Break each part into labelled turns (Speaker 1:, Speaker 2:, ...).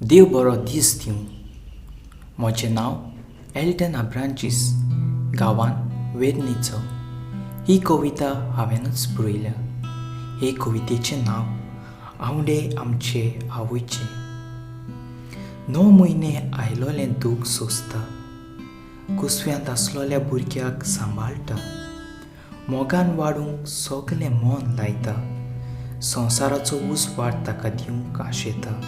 Speaker 1: देव बरो दीस दिवं. म्हजें नांव एल्टन आब्रांचीस, गांवान वेर्णेचो. ही कविता हांवेंनूच बरयल्या. हे कवितेचें नांव आंवडे आमचे आवयचे. 9 म्हयने आयलोलें दूख सोंसता, कुसव्यांत आसलोल्या भुरग्याक सांबाळटा, मोगान वाडूंक सगलें मन लायता, संवसाराचो उजवाड ताका दिवंक आशेता.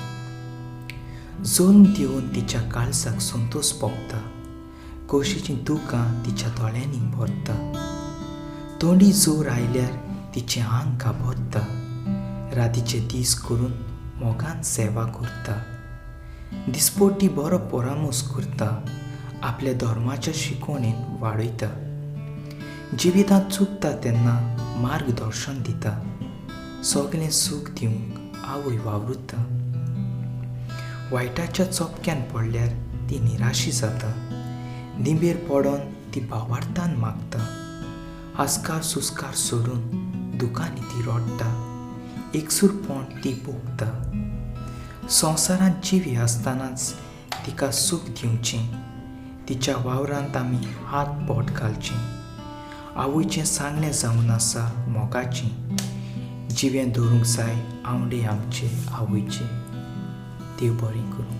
Speaker 1: जल्म दिवन तिच्या काळजाक संतोश भोगता, खोशेचीं दुकां तिच्या दोळ्यांनी भरता. तोंडी जोर आयल्यार तिचें आंग घाबरता, रातीचे दीस करून मोगान सेवा करता. दिसपट्टी बरो परामोस करता, आपल्या धर्माच्या शिकवणेन वाडयता. जिवितांत चुकता तेन्ना मार्गदर्शन दिता, सगलें सूख दिवंक आवय वावुरता. वायटाच्या चोपक्यान पडल्यार ती निराशी जाता, दिंबेर पडोन ती भावार्थान मागता. हास्कार सुस्कार सोडून दुकांनी ती रडटा, एकसूरपण ती भोगता. संवसारांत जिवी आसतनाच तिका सूख दिवचें, तिच्या वावरांत आमी हात बोट घालचें. आवयचें सांगणें जावन आसा मोगाचें, जिवें दवरूंक जाय आंवडे आमचे आवयचे. देव बरें करूं.